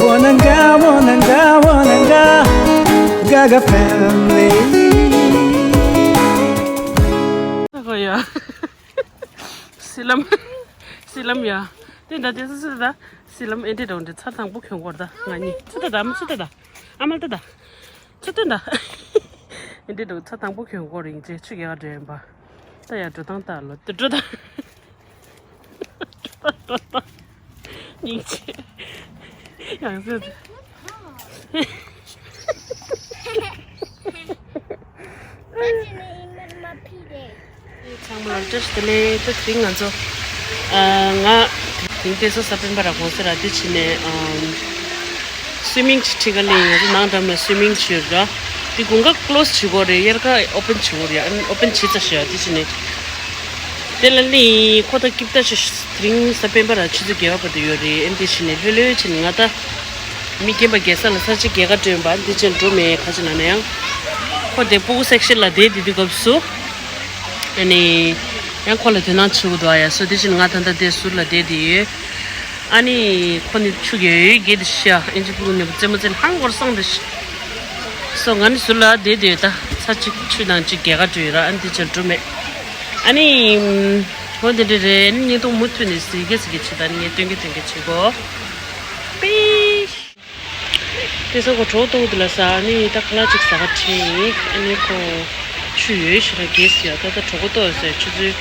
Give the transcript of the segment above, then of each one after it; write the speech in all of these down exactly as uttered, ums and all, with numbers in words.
Wananga, wananga, wananga, Gaga family. ཨ་ཁོ་ཡ། སི་ལམ། སི་ལམ་ཡ། དེ་འདྲ་དེ་སི་སི་ད། སི་ལམ་ཨེ་འདྲེ་འདྲ་འདྲེ་ཚར་དང་པོ་གྱོན་གོར་ད་ང་གཉིས་ཚུ་ད་ད་མ་ཚུ་ད་ད། ཨ་མལ་ད་ད། ཚུ་ད་ད། ཨེ་འདྲེ་འདྲ་ཚར་དང་པོ་གྱོན་གོར་ཡིན་ཅེ་ཆུ་གེ་ག་འདྲེ་ཡིན་པ། ད་ཡ་འགྲོ་སྟངས་ད་ལོ་དུ་འགྲོ་ད། སྙིང་རྗེ། ཡང་ཟེར། ཚང་མ་ལ་བཀྲ་ཤིས་བདེ་ལེགས། ད་དེ་རིང་ང་ཚོ་ཨ་ང་དེ་རིང་དེ་སོ་ས་སྤེན་པ་ར་གོང་ས་ར་དེ་ཕྱིན་ནས་ཨམ་སུའི་མིང་ཅིག་ཁྲིད་ག་ལེན། ང་ཚོ་ནང་འགྲམ་ལ་སུའི་མིང་ཅིག་ཡོད་ར། དེ་དགུན་ཁ་ཀློ་སི་བྱེད་དགོས་རེད། དབྱར་ཁ་ཨོ་པན་བྱེད་དགོས་རེད། ཨ་ནི་ཨོ་པན་བྱེད་ཚར་ཤག་དེ་ཕྱིན་ནས། དེ་ལ་ལི་ཁོ་ད་སྐྱིབས་ད་ཆུ་དེ་རིང་ས་སྤེན་པ་ར་ཆུ་ཚོད་བརྒྱད་པ་བར་དུ་ཡོད་རེད། ཨེ་འདི་ཕྱིན་ནས་ལྷོད་ལྷོད་ཕྱིན་ནས་ང་ད་མི་རྒན་པ་རྒྱལ་ས་ལ་ས་ཆ་རྒྱལ་ཁ་སྤྲོད་པ་འདི་ཅན་འགྲོ་མེད། ཁ་ཅིག་ལ་ན་ཡང་ཁོ་དེ་སྤུ་གུ་སེག་ཤན་ལ་བསྡད་དེ་དུས་སྐབས་སུ་ཨ་ནི་ཡང་ཁོ་ལ་དོ་སྣང་བྱེད་དགོས་འདུག་ཨ་ཡ། སོ་དེ་ཕྱིན་ང་ད་ད་དེ་ཟུར་ལ་བསྡད་དེ་ཡོད། ཨ་ནི་ཁོ་ནི་ཆུ་རྒྱལ་ཡོད་རྒྱལ་དེ་ཤ་ཨིན་ཇི་སྤུ་གུ་ནི་རྩེད་མོ་རྩེ་ལྷང་སྐོར་སང་དེ་ཤ། སོ་ང་ནི་ཟུར་ལ་བསྡད་དེ་ད་ཚ་གཅིག་ཆུ་དང་གཅིག་རྒྱལ་ཁ་སྤྲོད་ཡོད་ར། ཨ་ནི་དེ་ཅན་འགྲོ་མེད། ཨ་ནི། འོ་དེ་འདྲ་རེད། ཉིན་ཐོག་མུ་མཐུད་ནས་ཟིག་གེ་ཟིག་གེ་བྱེད་ད་ནི་ངས་སྟོན་གི་སྟོན་གི་བྱེད་གོ། པེ། དེ་ས་གོ་གྲོགས་ཏོག་དེ་ལ་ཟ་ནི་ད་ཁ་ལག་ཅིག་ཟ་ག་ཁྲིད་ཡིན། ཨ་ནི་ཁོ་ཆུ་ཡོད་ཤི་ར་གེ་སི་ཡ་ད་ད་གྲོགས་ཏོག་ཟེར་ཆུ་ཚོད་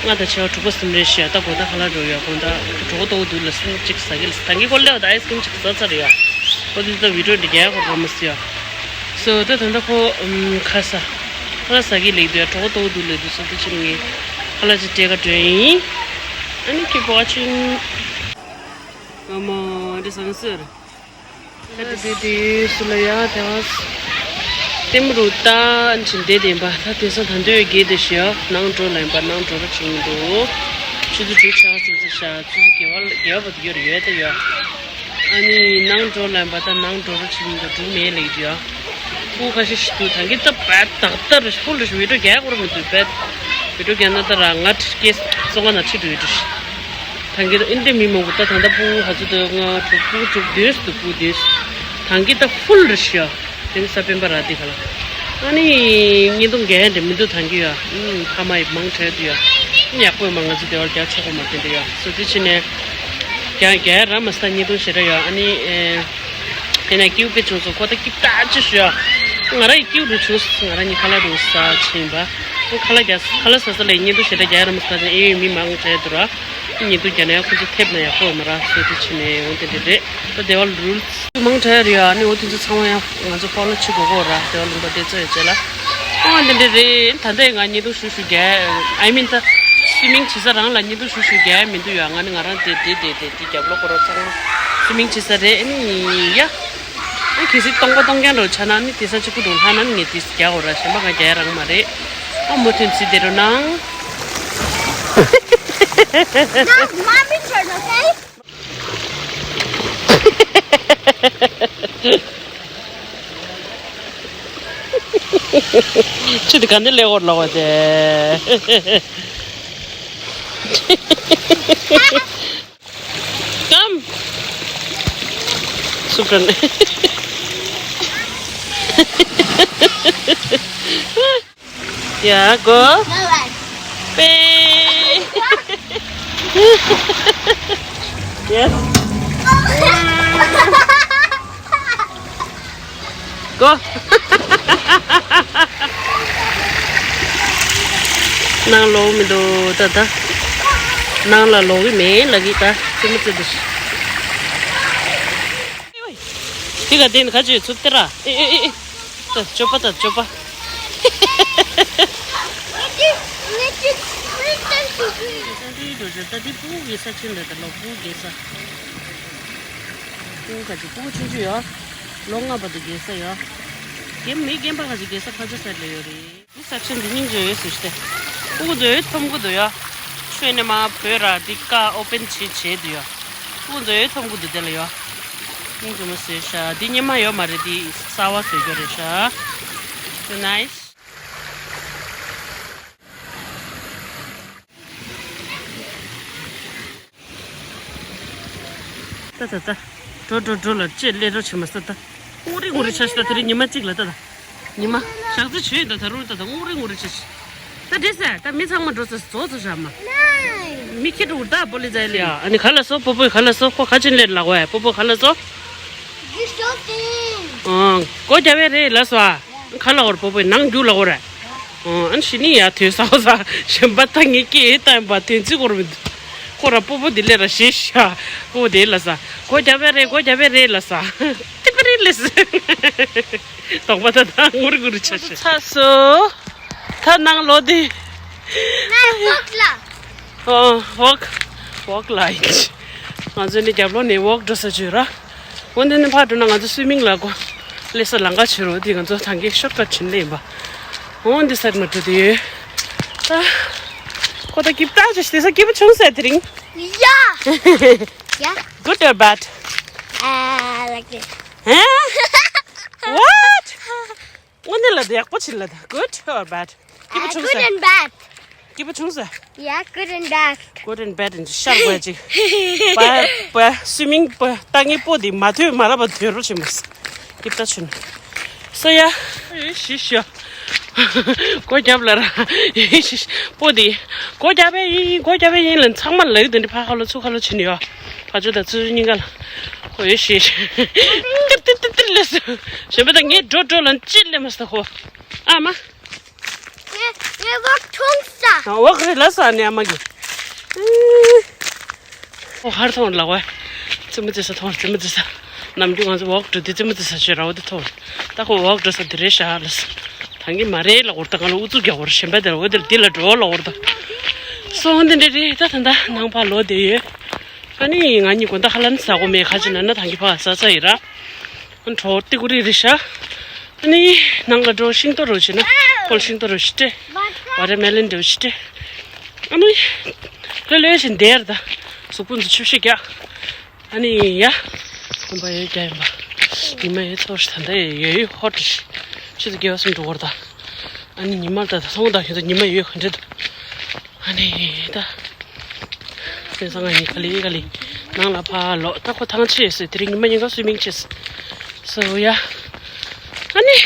ལྔ་དང་ཕྱེད་ཀ་དྲུག་པ་ཟིན་རེད་ཤི་ཡ། ད་གོ་ད་ཁ་ལག་འགྲོ་ཡ་གོ་ད་གྲོགས་ཏོག་དུ་ལ་སུན་ཅིག་ཟ་གི་ལ་ད་གི་གོ་ལེ་བ་ད་ཨའི་སི་ཀྲིམ་ཅིག་ཟ་ཚར་ཡ། ཨོ་དེ་ད་བི་ཌིའོ་འདི་རྒྱ་གོ་ར་མ་སི་ཡ། སོ་ད་ད་ད་ཁོ་ཁ་ས། ཁ་ལག་ཟ་གི་ལེགས་འདུག་ཡ། གྲོགས་པོ་ཏོག་འདུག་ལེགས་འདུག་སོང་དུ་ཕྱིན་ངས་ཁ་ལག་ཅིག་སྤྲད་ག་འགྲོ་ཡིན། ཨ་ནི་keep watching. ཨ་མ་འདྲ་བཟང་ཟེར། ད་དེ་དེ་དེ་སུ་ལ་ཡ་དེ་བ་ལྟད་མོ་རུ་ལྟ་ཕྱིན་བསྡད་བསྡད་པ། ད་དེང་སང་ད་འདོད་རྒྱལ་དེ་ཤི་ཡ་ནང་འགྲོ་ལ་ཡིན་པ་ནང་འགྲོ་ར་ཕྱིན་འདུག་ཆུ་ཚོད་དྲུག་ཆགས་ཟིན་ཚེ་ཤ་ཆུ་ཚོད་བརྒྱད་པ་བརྒྱད་པ་བར་དུ་ཡོད་རེད་ཡོད་ད་ཡོད། ཨ་ནི་ནང་འགྲོ་ལབ་པ་ད་ནང་འགྲོ་རོགས་བྱེད་མི་འདུག་འགྲོ་མེད་ལེགས་འདུག་ཡ། སྤུ་གུ་ཁ་ཤས་ཤིག་འདུག་ད་གིན་ད་བད་ད་ད་རེ་ཧུལ་རེ་བི་ཌིའོ་རྒྱག་གོ་ར་མི་འདུག་བད་བི་ཌིའོ་རྒྱག་ན་ད་ར་ང་ཁྲི་སྐད་བཙོང་ག་ན་ཁྲི་འགྲོ་ཡི་འདུག་ད་གིན་ད་ཨིན་དེ་མི་མང་པོ་ད་ད་ད་སྤུ་གུ་ཧ་ཚོད་ད་ང་དྲུག་སྤུ་གུ་དྲུག་བདུན་སུ་འདུག་སྤུ་གུ་བདུན་སུ་ད་གིན་ད་ཧུལ་རེ་ཤི་ཡ། དེང་ས་སྤེན་པ་ར་དེ་ག་ལ། ཨ་ནི་བརྙན་ཐུང་རྒྱག་ཡ་འདྲ་མི་འདུག་ད་གིན་ཡ། ཨུམ་ཕ་མ་ཡི་མང་དྲགས་འདུག་ཡ། ཡག་པོ་མ་ང་ཚོ་དེ་བར་རྒྱག་ཆོག་གོ་མ་དེ་འདྲ་ཡ། སོ་དེ་ཕྱིན་ནས་རྒྱག་རྒྱག་ཡ་ར་མ་ས་བརྙན་ཐུང་ཞེ་དྲག་ཡ། ཨ་ནི་ཨེ། དེ་ནས་སྐྱིད་པོ་བྱུང་སོང་། ཁོ་ད་སྐྱིད་ད་ཅི་ཞུ་ཡ། ང་ར་ཡི་སྐྱིད་རུ་བྱུང་སོང་། ང་ར་ནི་ཁ་ལག་རུ་ཟ་ཕྱིན་པ། ཁ་ལག་རྒྱག་ཁ་ལག་ཟ་ས་ལ་བརྙན་ཐུང་ཞེ་དྲག་རྒྱག་ཡ་ར་མ་ས་ད་ཨེ་ཡོད་མི་མང་དྲགས་འདུག་ར། བརྙན་ཐུང་རྒྱག་ན་ཡང་ཁོ་ཚོ་ཐེབས་ན་ཡག་པོ་མ་ར། སོ་དེ་ཕྱིན་ནས་འོ་དེ་འདྲ་རེད། ད་དེ་བ་རུལ་མང་དྲགས་རེད་ཡ། ཨ་ནི་འོ་དེ་ཚོ་ཚང་མ་ཡང་ང་ཚོ་ཕོ་ལོ་བྱེད་དགོས་གོ་ར། དེ་བ་ལུང་པ་དེ་ཚོ་ཡོད་ཅེ་ལ། ཨོ་འདི་འདྲ་རེད། ད་ལྟ་ང་བརྙན་ཐུང་ཞུ་ཞུ་རྒྱག I mean ད་སུའི་མིང་བྱེད་ས་རང་ལ་བརྙན་ཐུང་ཞུ་ཞུ་རྒྱག་མི་འདུག་ཡ། ང་ནི་ང་རང་དེ་དེ་དེ་དེ་དེ་རྒྱབ་ལོགས་ཁོ་ར་ཚང་མ་སུའི་མིང་བྱེད་ས་རེད། ཨ་ནི་ཡ། ཨ་གལ་སྲིད་སྟོང་པ་སྟོང་རྐྱང་འདྲ་བོ་ཆགས་ན་ཨ་ནི་དེ་ས་གཅིག་པུ་འགྲོ་ལྷག་ན་ཨ་ནི་ངས་དེ་རྒྱག་གོ་ར། གཞན་པ་ང་རྒྱག་ཡ་རང་མ་རེད། ཨ་མུ་མཐུད་ཚིག་དེ་རུ་ནང་། Mommy turn, okay? ཁྱོད་དེ་ག་འདི་ལས་འོར་ལོག་པ་དེ། ཀམ། སུ་པྲན། Yeah, go. Bye bye. Yes. Go. ནང་ལོག་མི་འདུག་ད་ད། ནང་ལ་ལོག་གི་མེད་ལབ་ཀྱི་ད་ཙི་མི་ཙི་འདུག་དེ་ག་དེ་ནི་ཁ་ཆུ་ཚུབ་སྟེ་ར། ཨེ་ཨེ་ཨེ་ཨེ། ད་ཅོ་པ་ད་ཅོ་པ། ད་དེ་སྤུ་གུ་གི་ས་ཆེན་རེད། ད་ལོ་སྤུ་གུ་རྒས་ས། སྤུ་གུ་ཁ་ཆུ་སྤུ་གུ་ཆུང་ཆུང་ཡོད། ལོ་ལྔ་བར་དུ་རྒས་ས་ཡོད། རྒན་མི་རྒན་པ་ཁ་ཆུ་རྒས་ས་ཁ་ཆུ་ས་ལ་ཡོད་རེད། འདི་ས་ཆེན་འདི་སྙིང་རྗེ་ཡོད་ཟེར་ཏེ། སྤུ་གུ་ཚོས་འཐོམ་གི་འདུག་ཡ། ཆོས་ནས་མ་བོད་ར་འདི་ཀ་ཨོ་པན་བྱེད་བྱེད་འདུག་ཡ། སྤུ་གུ་ཚོས་འཐོམ་གི་འདུག་དེ་ལ་ཡ། སྙིང་རྗེ་མོ་ཟེར་ཤག་འདི་སྙེ་མ་ཡོད་མ་རེད། འདི་གསར་བ་བཟོས་རྒྱུ་རེད་ཤག So nice. ད་ད་ད། འགྲོ་འགྲོ་འགྲོ་ལ་ཅེས་སླེབས་རོགས་བྱེད་མ་ས་ད། ངུ་རི་ངུ་རི་ཆ་ཤི་ད་དེ་རིང་ཉི་མ་གཅིག་ལ་ད་ད། ཉི་མ་ཞག་རྩི་བྱོས་ད་ད་རུང་ད་ད་ངུ་རི་ངུ་རི་ཆ་ཤི། ད་འདྲེ་ས་ད་མི་ཚང་མ་འགྲོ་ས་རྫོགས་ཚར་བཞག་མ། མི་ཁྱི་འགྲོ་ད་པོ་ལི་ཛའི་ལི་ཡ། ཨ་ནི་ག་ལ་སོ་པོ་པོའི་ག་ལ་སོ་ཁོ་ཁ་ཆེན་ལེར་ལག་བས་པོ་པོ་ག་ལ་སོ། ཨང་སྒོ་རྒྱབ་པའི་རེད་ལ་སོ་ཨ། ཁ་ལ་འོར་པོ་པོའི་ནང་རྒྱུ་ལ་འོར་ར། ཨང་ཨ་ནི་ཤི་ནི་ཡ་དུས་ས་འོ་ས་གཞན་པ་ད་ངས་སྐད་ཨེ་བཏང་བ་དོན་ཚིག་འོར་མི་འདུག་ཁོ་ར་པོ་པོ་དེ་ལེ་ར་ཞེས་ཤ་པོ་པོ་དེ་ལ་ས་སྒོ་རྒྱབ་པའི་རེད་སྒོ་རྒྱབ་པའི་རེད་ལ་ས་ཏི་པ་རི་ལེ་ས་དོག་པ་ད་ད་ངུར་ངུར་ཆ་ཤ་ཚ་སོ་ད་ནང་ལོ་དེ་ང་ལོག་ལ་ཨོ་ཝོག་ཝོག་ལ་ཡིན་ང་ཚོ་ནི་རྒྱབ་ལོག་ནས་ཝོག་འགྲོ་ས་བྱོས་ར། འོན་ཏེ་ནི་ཕར་འགྲོ་ན་ང་ཚོ་སུའི་མིང་ལ་གོ་སླེབས་ས་ལམ་ཁ་བྱེད་རོགས་དེ་ང་ཚོ་ཐང་གའི་ཤོར་ཀ་བྱིན་ལེ་ཡིན་པ། འོན་ཏེ་སར་མ་འགྲོ་དེ་ཡོད། ད་ཁོ་ད་སྐྱིབས་ད་ཅི་སྟེ་ས་སྐྱིད་པོ་བྱུང་ཟེར་དེ་རིང་། Yeah. Yeah. Good or bad? Uh, like this. Huh? What? འོན་ཏེ་ལ་དེ་ཡག་པོ་བྱིན་ལ་ད་good or bad? སྐྱིད་པོ་Uh, བྱུང་good ཟེར། And bad. སྐྱིད་པོ་བྱུང་ཟེར། Yeah, good and bad. Good and bad ནི་ཤར་དགོས་ཅིག་པ་པ་སུའི་མིང་པ་ལྟ་ངའི་པོ་དེ་མ་ཐོས་མ་ར་པ་ཐོས་རོགས་བྱེད་མ་སི། སྐྱིད་པ་ཆུན། སོ་ཡ། ཤི་ཤི། སྒོ་རྒྱབ་ལ་ར། ཤི་ཤི། པོ་དེ། སྒོ་རྒྱབ་པའི་ཡིན་སྒོ་རྒྱབ་པའི་ཡིན་ལ་ཚང་མ་ལ་ཡུལ་དེ་འདྲ་ཕ་ཁ་ལོ་ཚུ་ཁ་ལོ་ཕྱིན་ཡོད། ཕ་ཆོས་དང་ཚུ་གཉིས་ཀ་ལ། ཁོ་ཡོད་ཤི་ཤི། ཏིར་ཏིར་ཏིར་ཏིར་ལས་སོ། གཞན་པ་དང་ངའི་འགྲོ་འགྲོ་ལ་ཅི་ལས་མ་སོ་ཁོ། ཨ་མ། ངས་ངས་ཝོག་ཐོང་ས། ཝོག་རེད་ལ་ས་ནས་ཨ་མ་གི། ཨོ་ཧར་ཐོང་ལ་ཝ། ཙི་མི་ཙི་ས་ཐོང་ཙི་མི་ཙི་ས། ནམ་རྒྱུན་ང་ཚོ་ཝོག་འགྲོ་དུས་ཙི་མི་ཙི་ས་ཆོས་ར་བ་དེ་ཐོང་། ད་ཁོ་ཝོག་འགྲོ་ས་དེ་རེད་ཤག་ལ་ས། ཐང་གི་མ་རེད་ལ་འོར་ད་ག་ལ་ཨུ་ཚུགས་རྒྱག་འོར་གཞན་པ་དེ་ལ་འོ་དེ་ལ་འདི་ལ་འགྲོ་ལ་འོར་ད། སོང་འདི་འདྲ་རེད་ད་ད་ད་ནང་པ་ལོ་དེ་ཡོད། ཨ་ནི་ང་གཉིས་དགོང་དག་ཧ་ལམ་ཟ་གོ་མེད་ཁ་ཅིག་ན་ན་ཐང་གི་ཕ་ཟ་ཚ་ཡི་ར། ཨ་ནི་གྲོ་ཏི་ཀུ་རི་རི་ཤ། ཨ་ནི་ནང་ལ་འགྲོ་ཤིང་ཏོག་རོ་ཆེ་ན་ཕོལ་ཤིང་ཏོག་རོ་ཤི་ཏེ། ཝ་ཊར་མེ་ལོན་རོ་ཤི་ཏེ། ཨ་ནི་ལྷོད་ལྷོད་བཞིན་བསྡད་ར་ད། གཟུགས་པོ་འདི་ཆུ་བཤད་རྒྱག་ཨ་ནི་ཡ། ཁོམ་པ་ཡོད་རྒྱ་ཡིན་པ། ཉི་མ་ཡོད་ཚོར་ད་ལྟ་ཡོད་ཡོད་ཧོ་ཏི་ཤི། ཆུ་ཚོད་བརྒྱད་པ་སུམ་འགྲོ་བར་ད། ཨ་ནི་ཉི་མ་ད་ད་སོང་ད་ཁྱོད་ཚོ་ཉི་མ་ཡོད་ག་འདྲ་འདུག་ཨ་ནི་ད། དེང་སང་ང་ཡི་ག་ལེ་ག་ལེ། ནང་ལ་ཕ་ལོ་ད་ཁོ་ཐང་ཆད་ཟེར་དེ་རིང་ཉི་མ་ཉིན་ག་སུའི་མིང་ཆེ་ཟེར། སོ་ཡ། ཨ་ནི།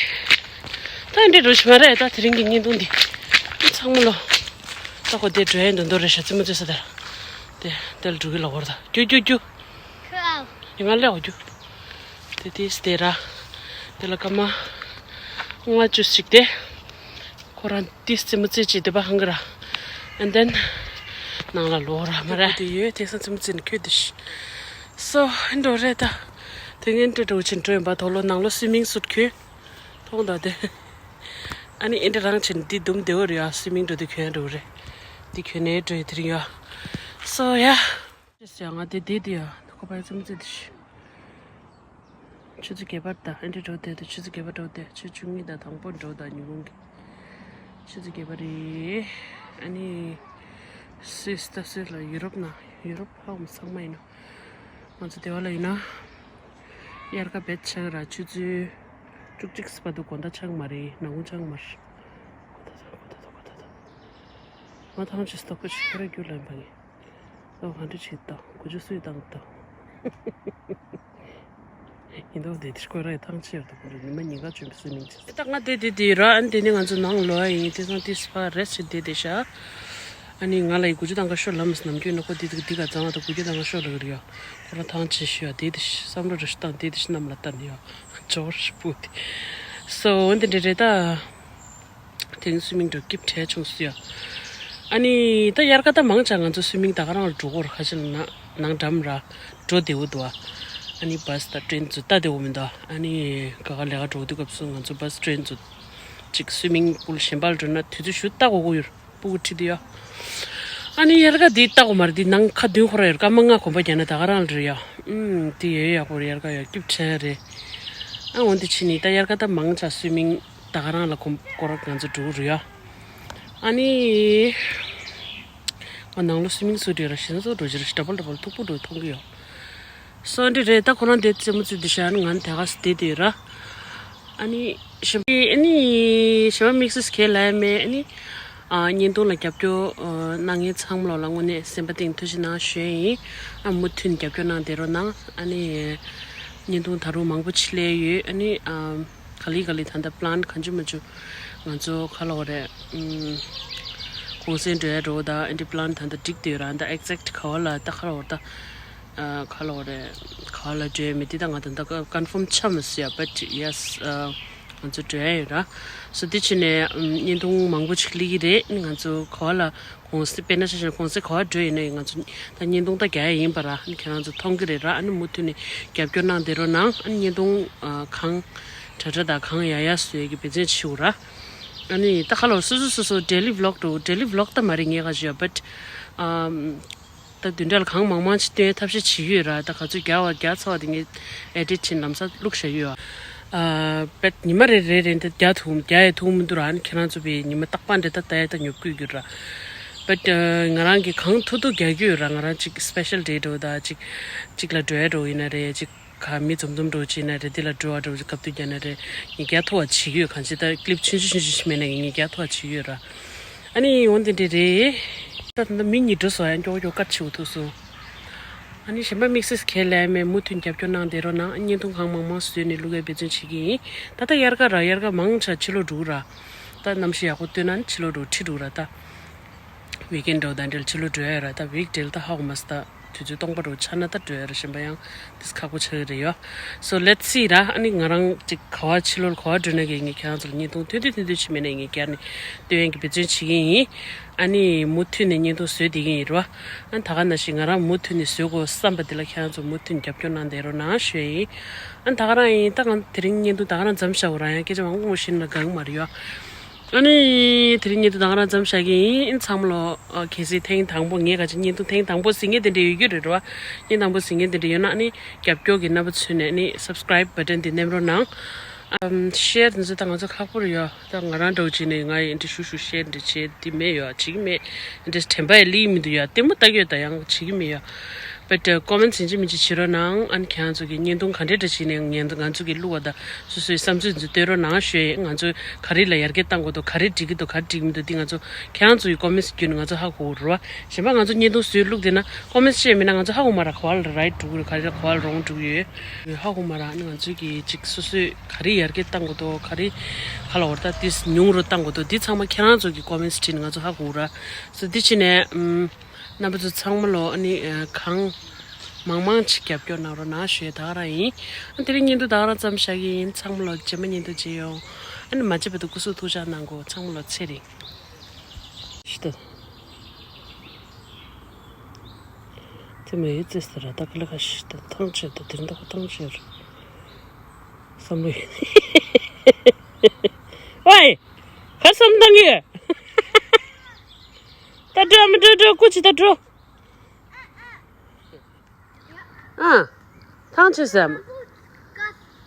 ད་འདྲེ་འགྲོ་ཆི་མ་རེད་ད་དེ་རིང་གི་བརྙན་ཐུང་འདི། ཨ་ཚང་མ་ལོ། ད་ཁོ་དེ་འགྲོ་ཡན་དོན་དོ་རེད་ཤ་ཙི་མོ་ཙི་ས་དེ་ར། དེ་དེ་ལ་འགྲོ་གི་ལ་བོར་ད་རྒྱུ་རྒྱུ་རྒྱུ། ཁའོ། ཡ་ང་ལས་འོ་རྒྱུ། དེ་དེ་སི་དེ་ར། དེ་ལ་ཀ་མ། ང་ཅུ་ཞིག་དེ། ཁོ་རང་ཏིས་ཙི་མོ་ཙི་ཅི་དེ་པ་ཧང་གི་ར། And then ནང་ལ་ལོག་ར་མ་ར། དེ་ཡོད་དེ་སང་ཙི་མོ་ཙི་ནི་ཁྱོད་དེ་ཤི། སོ་འགྲོ་རེད་ད། དེ་ངན་འདྲེ་འགྲོ་ཆེན་འགྲོ་ཡིན་པ་དོག་ལོ་ནང་ལོ་སུའི་མིང་སུད་ཁྱོད། མཐོང་ད་དེ། ཨ་ནི་ཨེ་འདྲ་རང་ཆེན་འདི་དུམ་བདེ་བོ་རེད་ཡ་སུའི་མིང་འགྲོ་དེ་ཁྱོད་འགྲོ་རེད། འདི་ཁྱོད་ནས་འགྲོ་ཡི་དེ་རིང་ཡ། སོ་ཡ། ཅེས་ཡ་ང་དེ་དེ་དེ་ཡ་ཁོ་པ་ཙི་མོ་ཙི་དེ་ཤི། ཆུ་ཚོད་བརྒྱད་པར་ད་ཨེ་འདྲ་འགྲོ་དེ་དུ་ཆུ་ཚོད་བརྒྱད་པར་འགྲོ་དེ་ཆུ་བཅུ་གཉིས་དང་དང་པོ་འགྲོ་དང་ཉིན་གུང་གི་ཆུ་ཚོད་བརྒྱད་པ་རེད། ཨ་ནི་སུད་སི་ད་སུད་ལ་ཡུ་རོབ་ན་ཡུ་རོབ་ཧ་གོ་མ་ཚང་མ་ཡིན་ནོ། ང་ཚོ་དེ་བ་ལ་ཡིན་ན་དབྱར་ཁ་བེད་ཆགས་ར་ཆུ་ཚོད་བཅུ་གཅིག་སི་པ་དུ་དགོང་དག་ཆགས་མ་རེད་ནང་ཁུང་ཆགས་མ་རེད། ང་ཐང་ཆུ་སྟོབས་པོ་ཆུ་ཁ་ར་རྒྱུ་ལ་ཡིན་པ་ངེས། ཨོ་ག་འདྲ་བྱེད་དང་གུ་ཅུ་སུས་བཏང་དང་། ཡིན་དོ་དེ་དེ་ཁོ་རའི་ཐང་ཆད་དུ་ཁོ་ར་ཉི་མ་ཉིན་ག་བྱོན་པའི་སུ་མིང་ཆེ། ད་ང་དེ་དེ་དེ་ར་ཨན་དེ་ནི་ང་ཚོ་ནང་ལོ་ཨ་ཡིན་དེ་སང་དེ་སི་ཕ་རེས་ཆེ་དེ་དེ་ཤ། ཨ་ནི་ང་ལ་ཡི་གུ་ཅུ་དང་ག་ཤོ་ལམ་སི་ནམ་རྒྱུན་ནི་ཁོ་དེ་དེ་དེ་ག་ཙང་ང་ད་གུ་ཅུ་དང་ག་ཤོ་ལ་གི་རེད་ཡ། ཁོ་ར་ཐང་ཆད་ཤི་ཡ་དེ་དེ་ཤི་བསམ་བློ་ར་ཤི་དང་དེ་དེ་ཤི་ནམ་ལ་ལྟ་ནི་ཡ། ཇོར་ཤི་པུ་དེ། སོ་འོན་དེ་འདྲ་རེད་ད། དེང་སུ་མིང་འགྲོ་སྐྱིབས་བྲལ་བྱུང་སུ་ཡ། ཨ་ནི་ད་དབྱར་ཁ་ད་མང་ཆ་ང་ཚོ་སུ་མིང་ད་ག་རང་ལ་འགྲོ་གོ་ར་ཁ་ཆེ་ན་ནང་འགྲམ་ར་འགྲོ་བདེ་བོ་འདུག་ཨ་ནི་བ་སི་དང་ཀྲེན་ཚོ་ལྟ་བདེ་བོ་མི་འདུག་ཨ་ནི་ག་ག་ལས་ཀ་འགྲོ་དུས་སྐབས་སུ་ང་ཚོ་བ་སི་ཀྲེན་ཚོ་ཅིག་སུ་མིང་པུལ་གཞན་པ་ལ་འགྲོ་ན་དུས་ཚོད་ཞུ་ལྟ་གོ་གོ་ཡོད་སྤུ་གུ་ཁྲིད་དུ་ཡ། ཨ་ནི་དབྱར་ཁ་འདི་ལྟ་གོ་མ་རེད་འདི་ནང་ཁ་བདུན་ཁོ་ར་ཡོད་སྐར་མ་ལྔ་གོམ་པ་རྒྱག་ན་ད་ག་རང་ལ་རེད་ཡ། ཨུམ་འདི་ཡོད་ཡག་པོ་རེད་དབྱར་ཁ་ཡ་སྐྱིབས་བྲལ་རེད། ཨ་འོན་ཏེ་ཕྱི་ནི་ད་དབྱར་ཁ་ད་མང་ཆ་སུ་མིང་། ད་ག་རང་ལ་ཁོམ་སྐོར་ང་ཚོ་འགྲོ་གི་རེད་ཡ། ཨ་ནི། ང་ནང་ལོ་སུ་མིང་སུ་རེད་ར་ཞེ་ན་སོ་འགྲོ་ཅི་ར་ཞི་ཏྲ་བལ་ཏྲ་བལ་ཐུག་པོ་འགྲོ་མཐོང་གི་ཡོད། སོ་འདི་རེད་ད་ཁོ་རང་དེ་རྩེད་མོ་རྩེ་དུ་ཤ་ནི་ང་དེ་ག་སི་དེ་དེ་ར། ཨ་ནི། ཞེ་ཨ་ནི། ཞེ་མ་དམིགས་བསལ་གས་ལ་མེད་ཨ་ནི། ཨ་བརྙན་ཐུང་ལ་རྒྱབ་སྐྱོར་གནང་མཁན་ཚང་མ་ལོ་ལ་དངོས་གནས་སེམས་པ་གཏིང་ཐུགས་རྗེ་གནང་ཞུ་ཡིན། ཨ་མུ་མཐུད་རྒྱབ་སྐྱོར་གནང་བསྡད་རོགས་གནང་ཨ་ནི། བརྙན་ཐུང་ད་རུང་མང་པོ་ཅིག་སླེབས་ཡོད། ཨ་ནི་ཨམ། ག་ལེ་ག་ལེ་ད་ལྟ་པི་ལན་གང་བྱུང་མ་བྱུང་ང་ཚོ་ག་ལབ་དགོས་རེད། ཨམ། གུང་སེང་འགྲོ་ཡ་འགྲོ་བ་དང་ཨ་ནི་པི་ལན་ད་ལྟ་སྒྲིག་བསྡད་ཡོད་ར། ད་ཨེག་ཛེག་ག་བ་ལ་ད་ག་ལབ་དགོས་རེད་ད། ཨ། ག་ལབ་དགོས་རེད། ག་བ་ལ་འགྲོ་ཡ་མེད་དེ་ད་ང་ད་ལྟ་ཀན་ཕོམ་ཆགས་མ་སོང་ཡ། བཊ་ཡེ་སི། ཨ། ང་ཚོ་འགྲོ་ཡ་ཡོད་ར། སོ་དེ་ཕྱིན་ནས་ཨམ། བརྙན་ཐུང་མང་པོ་ཅིག་སླེབས་ཀྱི་རེད། ཨ་ནི་ང་ཚོ་ག་བ་ལ་གུང་སེང་དཔེར་ན་ཆ་བཞག་ན་གུང་སེང་ག་བ་འགྲོ་ཡིན་ན་ཡང་ང་ཚོ་ད་བརྙན་ཐུང་ད་རྒྱག་ཡ་ཡིན་པ་ར། ཨ་ནི་ཁྱེད་རང་ཚོ་མཐོང་གི་རེད་ར། ཨ་ནི་མུ་མཐུད་ནས་རྒྱབ་སྐྱོར་གནང་བསྡད་རོགས་གནང་། ཨ་ནི་བརྙན་ཐུང་ཨ། གང་དྲག་དྲག་དང་གང་ཡག་ཡག་བཟོ་ཡ་གི་འབད་བརྩོན་བྱེད་དགོས་ར། ཨ་ནི་ད་ག་ལབ་དགོས་རེད། སོ་སོ་སོ་སོ་ཌེ་ལི་བི་ལོག་འགྲོ། ཌེ་ལི་བི་ལོག་ད་མ་རེད། ངས་ག་ཞུ་ཡ་བཊ་ཨམ། ད་བདུན་ཕྲག་ལ་གང་མང་མང་ཅིག་སྟོན་ཐབས་ཤེས་བྱེད་ཀྱི་ཡོད་ར། ད་ག་ཚོད་རྒྱག་པ་རྒྱག་ཚར་བ་དེ་ངས་ཨེ་ཌིཊ་བྱས་ལམ་སང་བླུགས་བཞག་ཡོད། ཨ། བཊ་ཉི་མ་རེ་རེ་རེ་འདི་རྒྱག་ཐུབ་རྒྱག་ཡ་ཐུབ་མི་འདུག་ར། ཨ་ནི་ཁྱེད་རང་ཚོ་བས་ཉི་མ་རྟག་པར་འདི་ད་ལྟ་ཡ་ད་ཉོབ་ཀྱི་ཡོད་ར། བཊ་ང་རང་གིས་གང་ཐུབ་ཐུབ་རྒྱག་གི་ཡོད་ར། ང་རང་ཅིག་སི་པེ་ཤལ་ཌེ་འདྲ་བོ་ད་ཅིག་ཅིག་ལ་འགྲོ་ཡ་འདྲ་བོ་ཡིན་ན་རེད། ཅིག་ག་མི་འཛོམས་འཛོམས་འདྲ་བོ་ཅིག་ཡིན་ན་རེད། འདི་ལ་འགྲོ་བ་འདྲ་བོ་ཅིག་སྐབས་དུས་རྒྱག་ན་རེད། ངས་རྒྱག་ཐུབ་པ་བྱེད་ཀྱི་ཡོད། གང་ཅི་ད་ཀི་ལིབ་ཆུང་ཆུང་ཆུང་ཆུང་ཞིག་མེད་ན་ངས་རྒྱག་ཐུབ་པ་བྱེད་ཀྱི་ཡོད་ར། ཨ་ནི་འོ་འདི་འདྲ་རེད། ད་ད་ལྟ་མི་གཉིས་འགྲོ་སོང་། ཡང་མགྱོགས་མགྱོགས་ཀར་བྱེད་དགོས་ཐུག་སོང་། ཨ་ནི་གཞན་པ་དམིགས་བསལ་གང་ཡང་ལབ་ཡ་མེད། མུ་མཐུད་རྒྱབ་སྐྱོར་གནང་བསྡད་རོགས་གནང་། བརྙན་ཐུང་གང་མང་མང་བཟོས་ནས་བླུག་ཡ་འབད་བརྩོན་བྱེད་ཀྱི་ཡིན། ད་ལྟ་དབྱར་ཁ་ར། དབྱར་ཁ་མང་ཆེ་ཕྱི་ལོགས་འགྲོ་གི་ར། ད་གནམ་གཤིས་ཡག་པོ་སྟོན་ན་ནི་ཕྱི་ལོགས་འགྲོ། ཁྲིད་འགྲོ་གི་ར། ད་ཝིག་ཨེན་འདྲ་བོ་དང་འབྲེལ་ཕྱི་ལོགས་འགྲོ་ཡ་ར། ད་ཝིག་ཌེ་ལ་ད་ཧ་གོ་མ་སོང་། ད་དུས་ཚོད་སྟོང་པ་འདྲ་བོ་ཆགས་ན་ད་འགྲོ་ཡ་ར། གཞན་པ་ཡང་དེས་ཁག་པོ་ཆགས་ཀྱི་རེད་ཡ། So let's see ར། ཨ་ནི་ང་རང་ཅིག་ག་བ་ཕྱི་ལོགས་ག་བ་འགྲོ་ན་གི་ངས་ཁྱེད་རང་ཚོ་ལ་བརྙན་ཐུང་ཐུང་ཐུང་ཐུང་ཐུང་ཅིག་མེད་ན་ངས་བསྐྱར་ནས་སྟོན་ཡ་གི་འབད་བརྩོན་བྱེད་ཀྱི་ཡིན། ཨ་ནི་མུ་མཐུད་ནས་བརྙན་ཐུང་བཟོས་བསྡད་ཀྱི་ཡིན་ར། ཨ་ནི་ད་ག་ནང་བཞིན་ང་རང་མུ་མཐུད་ནས་བཟོ་དགོས་བསམ་པ་དེ་ལ་ཁྱེད་རང་ཚོ་མུ་མཐུད་ནས་རྒྱབ་སྐྱོར་གནང་བསྡད་རོགས་གནང་ཞུ་ཡ་ཡིན། ཨ་ནི་ད་ག་རང་ཡིན། ད་ང་དེ་རིང་བརྙན་ཐུང་ད་ག་རང་མཚམས་བཞག་གོ་ར། ཡང་སྐད་ཆ་མང་པོ་མང་པོ་བཤད་ན་དགའ་གི་མ་རེད་ཡ། ཨ་ནི་དེ་རིང་བརྙན་ཐུང་ད་ག་རང་མཚམས་བཞག་གི་ཡིན། ཚང་མ་ལོ་ཨ། གལ་སྲིད་ཐེངས་དང་པོ་ངས་ག་ཅིག་བརྙན་ཐུང་ཐེངས་དང་པོ་གཟིགས་མཁན་དེ་འདྲ་ཡོད་རྒྱུ་རེད་ར། བརྙན་དང་པོ་གཟིགས་མཁན་དེ་འདྲ་ཡོད་ན་ཨ་ནི་རྒྱབ་སྐྱོར་གྱི་རྣམ་པ་མཚོན་ནས་ཨ་ནི་སབ་སི་ཀ་རའིབ་བ་ཊན་དེ་མནན་རོགས་གནང་། ཨམ། ཤེར་དེ་ཚོ་ད་ང་ཚོ་ཁག་པོ་རེད་ཡ། ད་ང་རང་འདྲ་བོ་ཅིག་ནས་ང་ཡི་འདི་ཞུ་ཞུ་ཤེར་འདི་བྱེད་འདི་མེད་ཡ། བྱེད་ཀྱི་མེད། འདི་དྲན་པ་ཡི་ལི་མི་འདུག་ཡ། ལྟད་མོ་ལྟ་གི་ཡོད། ད་ཡང་བྱེད་ཀྱི་མེད་ཡ། བཊ་ཀོ་མེན་ཊི་ཡིན་གཅིག་མིན་གཅིག་བྱེད་རོགས་གནང་། ཨ་ནི་ཁྱེད་རང་ཚོ་གི་བརྙན་ཐུང་ག་འདྲ་འདྲ་བྱས་ནས་ངན་ང་ཚོ་གི་བླུག་པ་དང་སོ་སོའི་བསམ་ཚུལ་འཛུལ་སྟོན་རོགས་གནང་ཞུ་ཡས། ང་ཚོ་ག་རེ་ལ་ཡར་རྒྱས་གཏང་དགོས་འདུག་ག་རེ་འགྲིག་གི་འདུག་ག་རེ་འགྲིག་མི་འདུག་འདི་ང་ཚོ་ཁྱེད་རང་ཚོ་ཡི་ཀོ་མེན་ཊི་བརྒྱུད་ནས་ང་ཚོ་ཧ་གོ་རོགས། གཞན་པ་ང་ཚོ་བརྙན་ཐུང་བཟོས་བླུག་བསྡད་ན་ཀོ་མེན་ཊི་བྱས་མེད་ན་ང་ཚོ་ཧ་གོ་མ་ར། ག་བ་ལ་རའིཊ་འགྲོ་གི་རེད། ག་རེ་ལ་ག་བ་ལ་རོང་འགྲོ་གི་ཡོད། ཧ་གོ་མ་ར། ཨ་ནི་ང་ཚོ་གི་ཅིག་སོ་སོས་ག་རེ་ཡར་རྒྱས་གཏང་དགོས་འདུག་ག་རེ་ག་ལ་འོར་ད་ཏིས་ཉུང་རུ་གཏང་དགོས་འདུག་འདི་ཚང་མ་ཁྱེད་རང་ཚོ་གི་ཀོ་མེན་ཊི་བྲིས་ནས་ང་ཚོ་ཧ་གོ་ར། སོ་འདི་ཕྱིན་ནས་ཨམ། རྣམ་པ་ཚོ་ཚང་མ་ལོ་ཨ་ནི་གང་མང་མང་ཅིག་རྒྱབ་སྐྱོར་གནང་རོགས་གནང་ཞུ་ཡས་ད་ག་རང་ཡིན། ཨ་དེ་རིང་བརྙན་ཐུང་ད་ག་རང་མཚམས་བཞག་གི་ཡིན། ཚང་མ་ལོ་རྗེས་མ་བརྙན་ཐུང་མཇལ་ཡོང་། ཨ་ནི་མ་མཇལ་བར་དུ་སྐུ་གཟུགས་ཐུགས་ཅག་གནང་གོ། ཚང་མ་ལོ་ཚེ་རིང་། ཤི་ད། དེ་མ་ཡོད་ཙེ་ཟེར་ར། ད་ག་ལ་ཁ་ཤི་ད་ཐང་ཆད་ད། དེ་རིང་ད་ཁོ་ཐང་ཆད་ར། བསམ་བློ་ཡོད། ཝའི། ག་བསམ་བཏང་གི། ད་འགྲོ་མི་འགྲོ་འགྲོ་སྐུ་ཅི་ད་འགྲོ། ཨ། ཐང་ཆད་ཟེར་མ།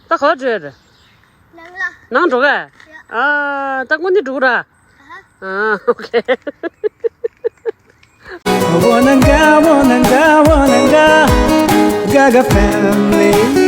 ད་ག་འགྲོ་ཡ་རེད། ནང་འགྲོ་ག། ཨ། ད་དངོས་གནས་འགྲོ་གི་ར། ཨ། ཨོ་ཁེ། Wananga, wananga, wananga, Gaga family.